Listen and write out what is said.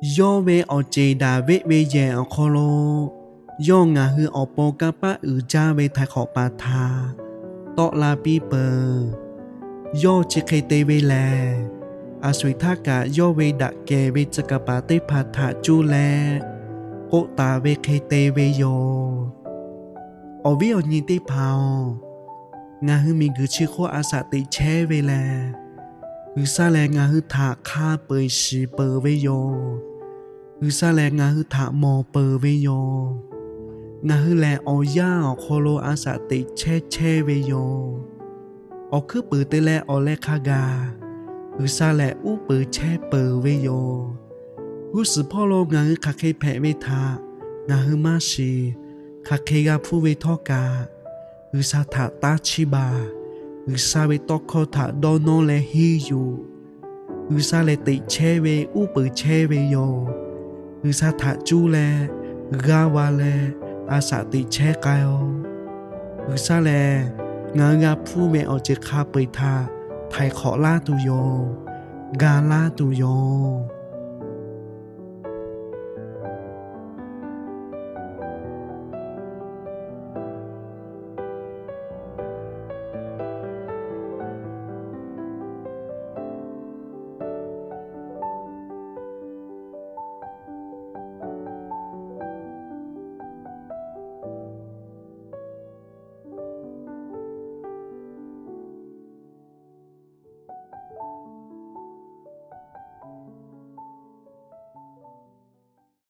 Yawˇ ve awˬ ceˬ daꞈ veˆ ve yehˬ awˬ hk'aw lo, yawˇ ngaˬ hui awˬ pon kanˇ paˆ uiˍ jaˇ ve htaiˍ hk'awꞈ paˍ htaꞈ tawˆ la piˇ peuˬ. Yawˇ chi hk'e te ve lehˬ, aˬ sho-eˬ htaˇ kaꞈ yawˇ ve daꞈ kehˬ ve tcuh kaˍ paˍ teˇ hpaˍ htaꞈ cuˇ leh k'oˆ taˍ ve hk'e te ve yoˬ. Awˬ viˉ awˬ nyi teˇ hpaˍ-oˬ, ngaˬ hui miˬguiˬ chi hk'oˆ a shaꞈ teꞈ chehˇ ve lehˬ, G'uiˬsha lehˬ ngaˬ hui htaꞈ hk'a peu-eˬ shiˍ peuˬ ve yoˬ. G'uiˬsha lehˬ ngaˬ hui htaꞈ mawˬ peuˬ ve yoˬ. Ngaˬ hui lehˬ awˬ yanˇ awˬ hk'aw lo a shaꞈ teꞈ chehˇ chehˇ ve yoˬ. Awˬ hkuiˉ puiˍ te leh awˬ leh hk'a gaˬ, G'uiˬsha lehˬ uˉ peunˍ chehˇ peuˬ ve yoˬ. G'uˇ suhˍ hpawˇ lo ngaˬ hui hk'aˬ hk'e hpehꞈ ve htaꞈ ngaˬ hui maˇ shiˍ. Hk'aˬ hk'e g'a hpuˇ ve htawˇ kaꞈ, G'uiˬsha htaꞈ taˇ chiˇ baˬ. G'uiˬsha ve tawˇ hkawˇ htaꞈ dawˇ nawˇ leh henˇ yuˬ. G'uiˬsha lehˬ teꞈ chehˇ ve uˉ peunˍ chehˇ ve yoˬ. G'uiˬsha htaꞈ cuˇ leh g'aˇ va leh a shaꞈ teꞈ chehˇ k'ai-oˬ. G'uiˬsha lehˬ ngaˬ hui g'a hpuˇ ve awˬ ceuˬ hk'a peu-eˬ htaꞈ htaiˍ hk'awꞈ laˇ tuˬ yoˬ. Ga laˇ tuˬ yoˬ.